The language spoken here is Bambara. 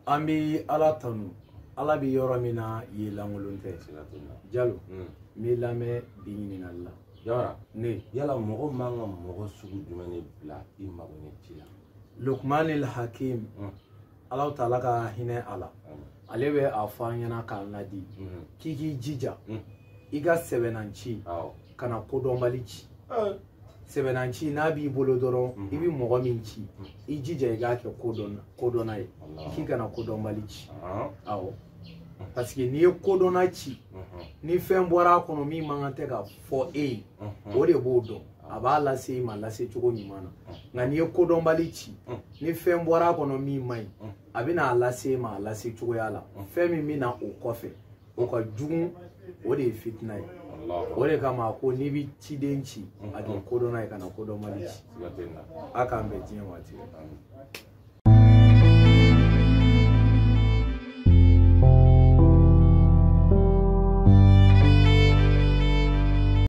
An bɛ Ala tanu, Ala bɛ yɔrɔ min na yen lankolon tɛ. Jalo, n b'i lamɛn bi ɲininkali la. Jawara, ne yala mɔgɔ man ka mɔgɔ sugu jumɛn de bila i mago ɲɛ ci la? Lukumanil Hakim, Ala taala ka hinɛ a la, ale bɛ a fɔ an ɲɛna k'an ladi k'i k'i jija i ka sɛbɛnna ci, kana kodɔnbali ci. Sɛbɛnna ci n'a b'i bolo dɔrɔn, i bɛ mɔgɔ min ci, i jija i k'a kɛ kodɔnna ye, k'i kana kodɔnbali ci. Awɔ, parce que n'i ye kodɔnna ci, ni fɛn bɔra a kɔnɔ min man kan tɛ ka fɔ e ye, o de b'o dɔn, a b'a lase i ma lase cogo ɲuman na. Nka n'i ye kodɔnbali ci, ni fɛn bɔra a kɔnɔ min man ɲi, a bɛna a lase e ma a lase cogoya la. Fɛn min bɛ na o kɔfɛ, o ka jugu, o de ye fitina ye. O de kama a ko n'i bɛ ciden ci, a kɛ kodɔnna ye, kana kodɔnbali ci. A k'an bɛn diɲɛ waati.